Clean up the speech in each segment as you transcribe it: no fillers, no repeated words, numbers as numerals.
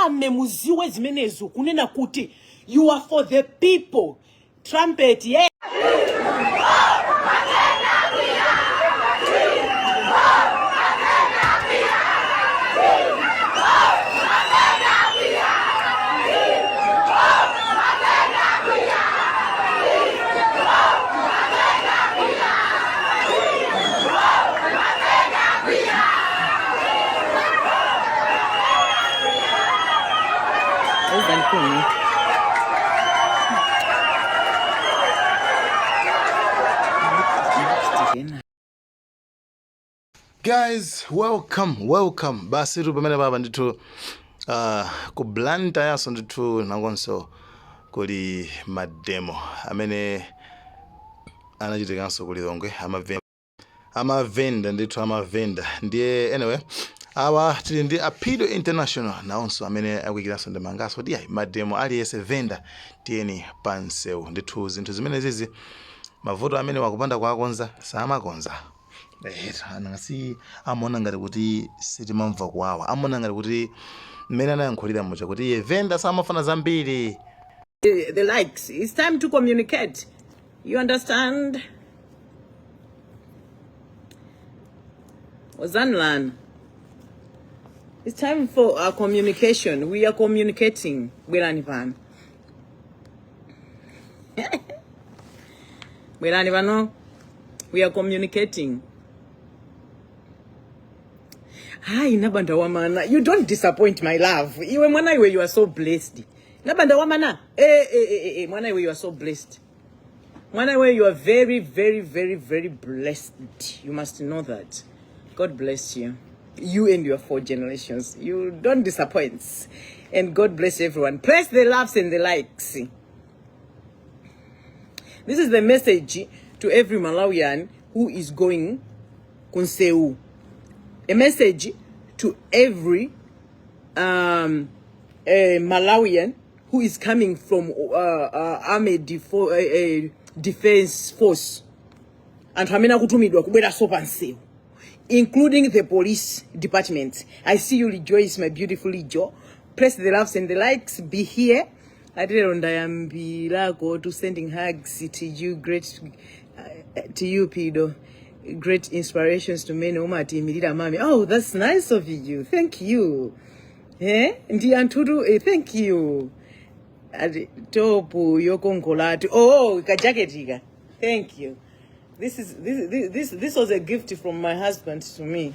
Army muziwe zimenezo kunena kuti you are for the people. Trumpet, yeah. Guys, welcome, welcome. Basi tu pamene papa ndithu ku Blantyre ndithu nakonso kuli mademo amene anachitikanso ku Lilongwe amavenda ndithu amavenda. Ndiye anyway, awa tili ndi Apido International nawonso amene akuikiranso ndemangaso kuti ayi, mademo, aliyense venda, tiyeni pansewu ndithu. Zinthu zimene zizi, mavuto amene wakupanda kuwakonza samakonza. Nanga si amaona ngati kuti sitimamva kuwawa, amaona ngati kuti mmene anayankhulira muja kuti iye venda samafuna zambiri. The likes. It's time to communicate. You understand? Ozanlan. It's time for our communication. We are communicating. Bwerani pano. Bwerani pano. We are communicating. Hi, Nabanda Wamana. You don't disappoint, my love. Iwe mwana iwe, you are so blessed. Nabanda Wamana. Eh, eh, eh, eh, eh. Mwana iwe, you are so blessed. Mwana iwe, you are very, very, very, very blessed. You must know that. God bless you. You and your four generations. You don't disappoint. And God bless everyone. Press the loves and the likes. This is the message to every Malawian who is going kunseu. A message to every Malawian who is coming from army defense force. Anthu amene akutumidwa kubweranso pansewu, including the police department. I see you rejoice, my beautiful Lijo. Press the loves and the likes. Be here. Atilero ndayambirako to sending hugs to you, great to you, Pido. Great inspirations to many umatiyimirira mami. Oh, that's nice of you. Thank you. Eh? Ndi anthutu, eh, thank you. Ati top yokongolatu. Oh, kajaketika. Thank you. This is this this this, this was a gift from my husband to me.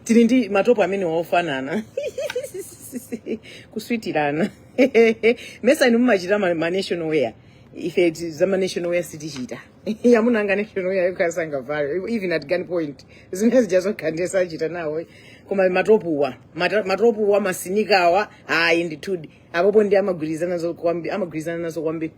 Tili ndi matopo amene ofanana. Kuswitirana. Mesa inu mumachita ma national wear. Ife za ma national wear sitichita. Amuna anga national wear yokasangavale even at gunpoint. Zimene zija zokhandesa achita nawo. Koma matopuwa, matopuwa, masinikawa, ayi ndithudi. Apopo ndi amagwirizana nazo kwambiri, amagwirizana nazo kwambiri.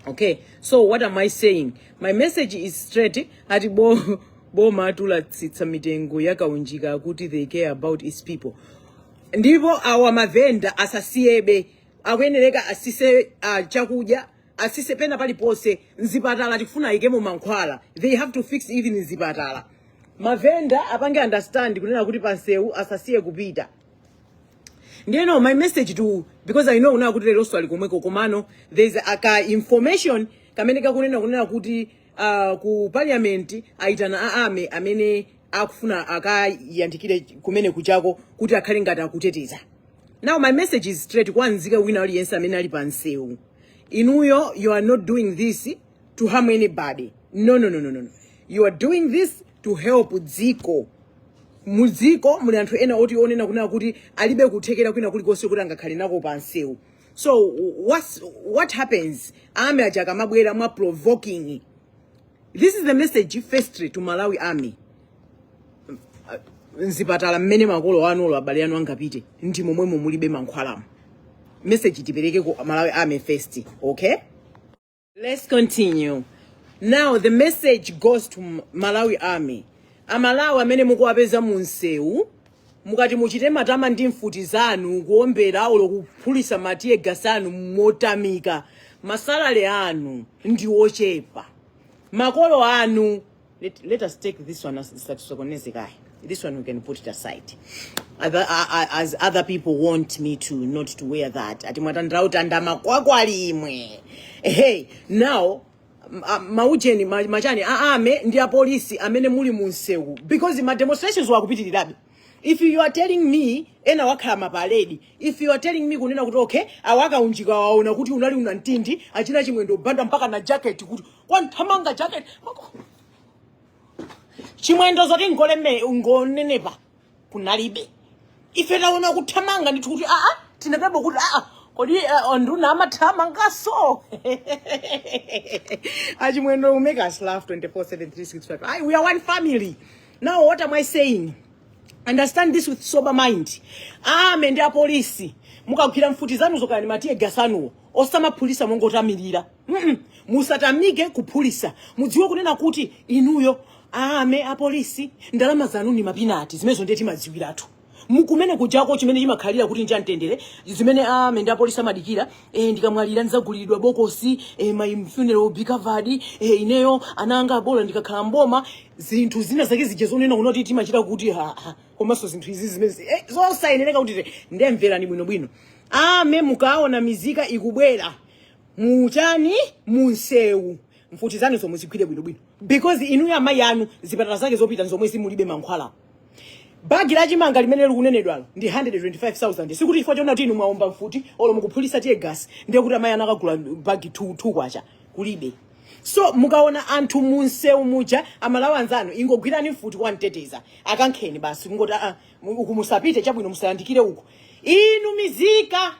Okay, so what am I saying? My message is straight. Ati boma atulatsitsa mitengo yakaunjika kuti they care about its people. Ndipo awa mavenda asasiyebe, akuyenereka asise chakudya, asise pena paliponse. Mzipatala tifuna ayikemo mankhwala. They have to fix even mzipatala. Mavenda apange understand kunena kuti pansewu asasiye kupita. Ndiyeno my message to, because I know kunena kuti leronso ali komweko, komano there's a ka information kamene kakunena kunena kuti ku parliament aitana a army amene akufuna akayandikire kumene kuchako kuti akhale ngati akuteteza. Now my message is straight kwa nzika wina aliyense amene ali pa msewu. Inuyo, you are not doing this to harm anybody. No, no, no, no, no. You are doing this to help dziko. Mudziko muli anthu ena oti onena kunena kuti alibe kuthekera kwina kulikonse kuti angakhale nako pa msewu. So what happens army aja akamabwera mwa provoking? This is the message firstly to Malawi Army. Mzipatala mmene makolo anu olo abale anu angapite ndi momwemo mulibe mankhwalamo. Message tipereke ku Malawi Army first, okay? Let's continue. Now the message goes to Malawi Army. Amalawi amene mukuwapeza mu msewu, mukati muchite matama ndi mfuti zanu kuombera olo kuphulisa ma tear gas anu motamika, masalale anu ndi ochepa. Makolo anu, let us take this one as tisatisokoneze kaye. This one we can put it aside. as other people want me to not to wear that. Ati mwatandauta makwakwa imwe. Hey, now maujeni machani aame ndi apolisi amene muli munsewu, because ma demonstrations wakupitirirabe. If you are telling me ena wakhala mapaledi, if you are telling me kunena kuti okay, awakaunjika waona kuti unali unamtindi, achina Chimwendo Banda mpaka na jacket, kuti kwanthamanga jacket Chimwendo zoti ngoleme ngonenepa kunalibe. Ife taona kuthamanga ndithu kuti aa, tinadabwa kuti aa, kodi nduna amathamangaso? Achimwendo will make us laugh 24/7 365. We are one family. Now what am I saying? Understand this with sober mind. Ame ndi apolisi, mukagwira mfuti zanu zokani, ma tear gas anuwo, osamaphulisa mongotamirira. Musatamike kuphulisa. Mudziwe kunena kuti inuyo ame apolisi, ndalama zanu ni ma peanut. Zimenezo ndiye timadziwiratu mukumene kujako chimene chimakhalira kuti njamtendere, zimene ame ndi apolisi amadikira. Ndikamwalira ndidzaguliridwa bokosi, my funeral will be covered, ineyo ana anga abola ndikakhala mboma, zinthu zina zake zija zonena kunoti timachita kuti ha, ha. Komanso zinthu izi zimene zosayenereka kuti ndemverani bwinobwino. Ame mukaona mizika ikubwera muchani munsewu, mfuti zanu zomwe zigwire bwinobwino, because inuyo amayi anu zipatala zake zopita zomwe simulibe mankhwala. Bagi la chimanga limene likunenedwalo ndi 125,000. Sikuti chifukwa chona kuti inu mwaomba mfuti olo mukuphulisa tear gas ndiye kuti amayi anu akagula bagi 2 kwacha kulibe. So mukaona anthu munsewu muja, Amalawi anzanu, ingogwirani mfuti kwamteteza, akankheni basi, kungoti uku musapite, chabwino, musayandikire uku. Inu mizika,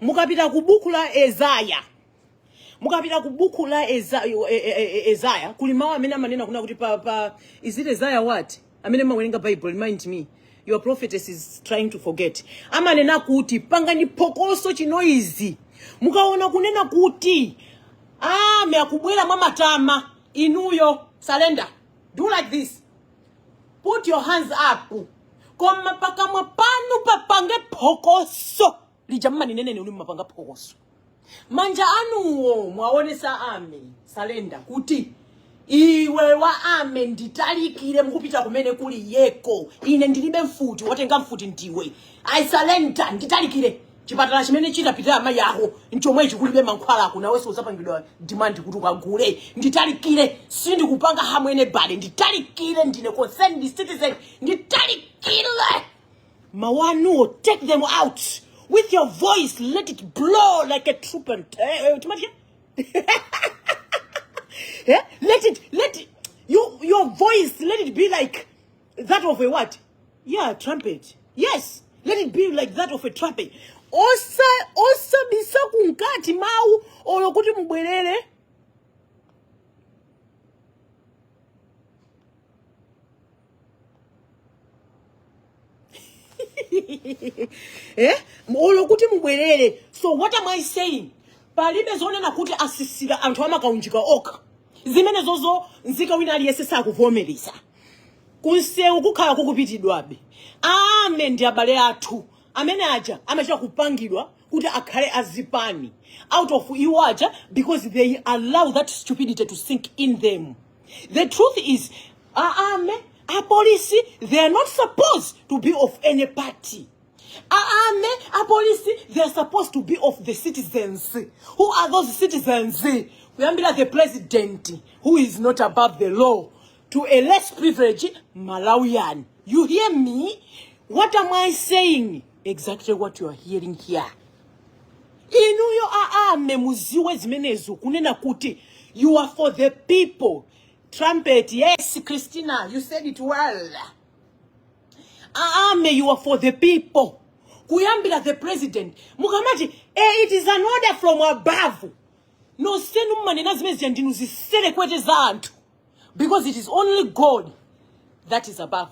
mukapita ku buku la Ezaya, mukapita ku buku la Ezaya, kuli mawu amene amanena kuna kuti pa is it Isaiah what? Amene mawerenga Bible, remind me. Your prophetess is trying to forget. Amanena kuti pangani phokoso, chi noise, mukaona kunena kuti ame akubwera mwa matama, inuyo surrender. Do like this, put your hands up, koma pakamwa panu papange phokoso lija mmaninenene uli mmapanga phokoso. Manja anuwo mwaonesa ame surrender kuti iwe wa ame nditalikire, mukupita kumene kuli yeko, ine ndilibe mfuti, watenga mfuti ndiwe. I surrender, nditalikire. Chipatala chimene chitapitira amayi ako nchomwechi kulibe mankhwala ako, nawenso uzapangidwa demand kuti ukagule. Nditalikire, sindikupanga harm anybody, nditalikire, ndine concerned citizen, nditalikire. Mawanuwo, take them out with your voice, let it blow like a trumpet. Timati eh? Let it, your voice, let it be like that of a what? Yeah, trumpet. Yes, let it be like that of a trumpet. Osa osabisa kunkati mawu olo kuti mubwerere. Eh, olo kuti mubwerere. So what am I saying? Palibe zonena kuti asisira anthu amakaunjika okha. Zimene zozo nzika wina aliyense sakuvomereza. Kunsewu kukhala kukupitidwabe. Ame ndi abale athu amene aja amachita kupangidwa kuti akhale azipani out of iwo aja, because they allow that stupidity to sink in them. The truth is, aame apolisi, they are not supposed to be of any party. Aame apolisi, they are supposed to be of the citizens. Who are those citizens? Kuyambira the president, who is not above the law, to a less privileged Malawian. You hear me? What am I saying? Exactly what you are hearing here. Inuyo aame muziwe zimenezo kunena kuti you are for the people. Trumpet, yes, Christina, you said it well. Aame, you are for the people, kuyambira the president. Mukamati it is an order from above, nonsenu mmanena zimene zija ndinu ziserekwete za anthu, because it is only God that is above.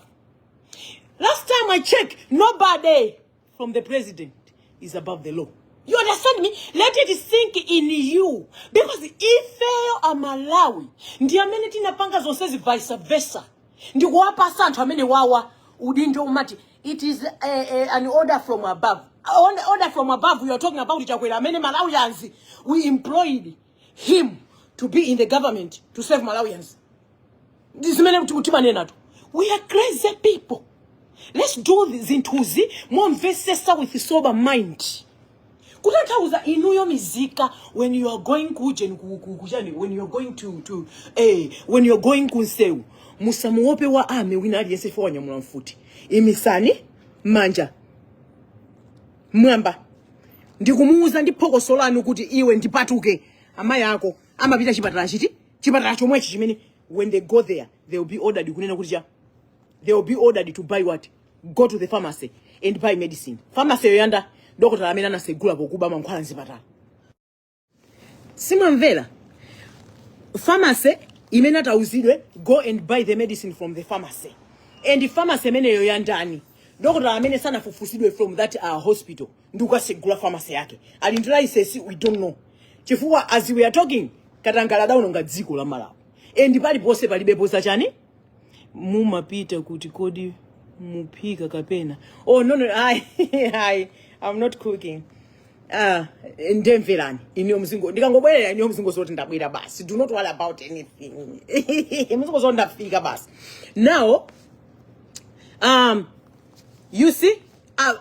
Last time I checked, nobody from the president is above the law. You understand me? Let it sink in you, because ifeyo Amalawi ndi amene tinapanga zonsezi vice versa, ndikuwapasa anthu amene wawa udindo umati it is an order from above. Order from above, you are talking about Chakwera, amene Malawians, we employed him to be in the government to save Malawians. Ndi zimene timanena tu. We are crazy people. Let's do zinthuzi momvesesa with sober mind. Kutanthauza inuyo mizika, when you are going kujen kuchani, when you are going to when you are going kunsewu, musamuope wa army wina aliyense fo wanyamula mfuti. Imisani manja mwamba ndikumuuza ndi phokoso lanu kuti iwe ndipatuke. Amayi ako amapita chipatala chiti? Chipatala chomwechi chimene when they go there, they will be ordered kunena kuti cha, they will be ordered to buy what? Go to the pharmacy and buy medicine. Pharmacy yoyanda dokotala amene anasegula pokuba mankhwala mzipatala. Simamvera. Pharmacy imene atauzidwe, go and buy the medicine from the pharmacy, and pharmacy imeneyo yandani? Dokotala amene sanafufusidwe from that hospital ndi ukasegula pharmacy yake. Ali ndi license? We don't know, chifukwa as we are talking, katangala adaononga dziko la Malawi and paliponse palibepo zachani. Mumapita kuti kodi? Muphika kapena? Oh, no, I I'm not cooking. Ah, ndemverani iniyo mzingo, ndikangobwerera iniyo mzingo zoti ndabwera basi. Do not worry about anything. Mzingo zoti ndafika basi. Now you see,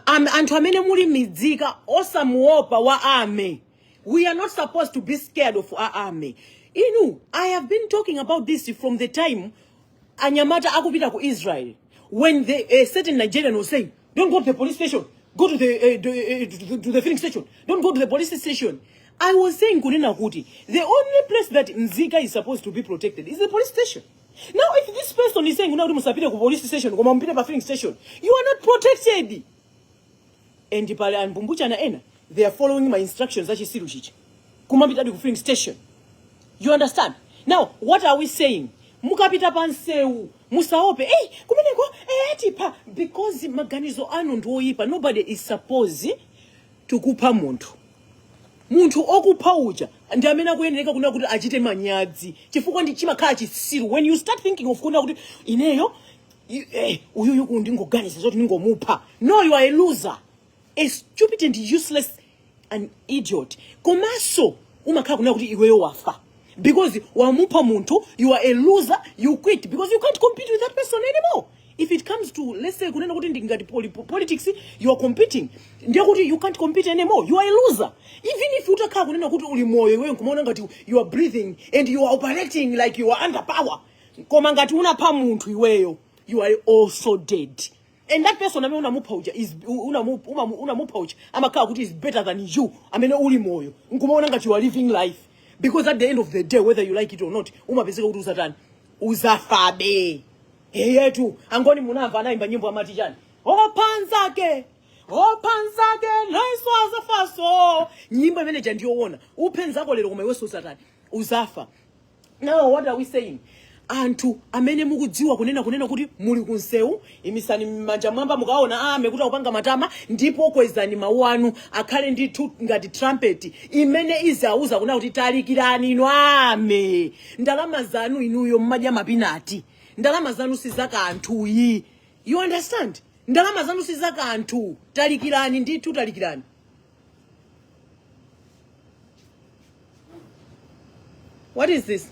anthu amene muli midzika, osamuopa wa army. We are not supposed to be scared of our army. Inu, I have been talking about this from the time anyamata akupita ku Israel, when a certain Nigerian was saying, "Don't go to the police station, go to the filling station, don't go to the police station." I was saying kunena kuti the only place that mzika is supposed to be protected is the police station. Now if this person is saying kunena kuti musapite ku police station koma mupite pa filling station, you are not protected. And pali ambumbuchana ena, they are following my instructions achisiru chichi, kumapitadi ku filling station. You understand? Now what are we saying? Mukapita pa nsewu, musaope, hey, kumeneko tipha, because maganizo anu ndi oyipa. Nobody is supposed to kupha munthu. Munthu okupha uja ndi amene akuyenereka kunena kuti achite manyazi, chifukwa ndi chimakhala chisiru when you start thinking of kunena kuti ineyo uyuyu kundingoganiza zoti ndingomupha. No, you are a loser, a stupid and useless, an idiot. Komanso umakhala kunena kuti iweyo wafa because wamupha munthu. You are a loser. You quit because you can't compete with that person anymore. If it comes to, let's say, kunena kuti ndi ngati politics you are competing, ndiye kuti you can't compete anymore. You are a loser. Even if utakhala kunena kuti uli moyo iweyo nkumaona ngati you are breathing and you are operating like you are under power, koma ngati unapha munthu iweyo, you are also dead. And that person amene unamupha uja is unamupha uja amakhala kuti is better than you amene uli moyo nkumaona ngati you are living life, because at the end of the day, whether you like it or not, umapezeka kuti uzatani? Uzafabe. Yetu angoni munamva anayimba nyimbo amati chani? Ophanzake, ophanzake naiso azafaso. Nyimbo imene ja ndiyoona. Uphe nzako lero, koma iwenso uzatani? Uzafa. Now what are we saying? Anthu amene mukudziwa kunena kuti muli kunsewu, imisani manja mwamba mukaona army kuti akupanga matama, ndipo kwezani mawu anu akhale ndithu ngati trumpet imene izauza kunena kuti talikirani inu army, ndalama zanu inuyo mmadya ma peanut, ndalama zanu sizakanthuyi. You understand? Ndalama zanu sizakanthu. Talikirani ndithu, talikirani. What is this?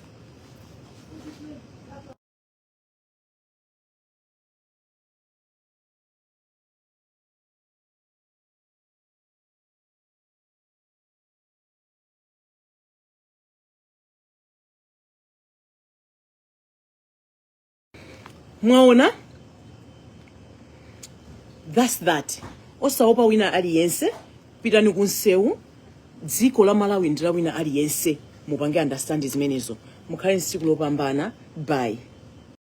Mwaona? That's that. Osaopa wina aliyense. Pitani kunsewu. Dziko la Malawi ndi la wina aliyense. Mupange understand zimenezo. Mukhale nsiku lopambana. Bye.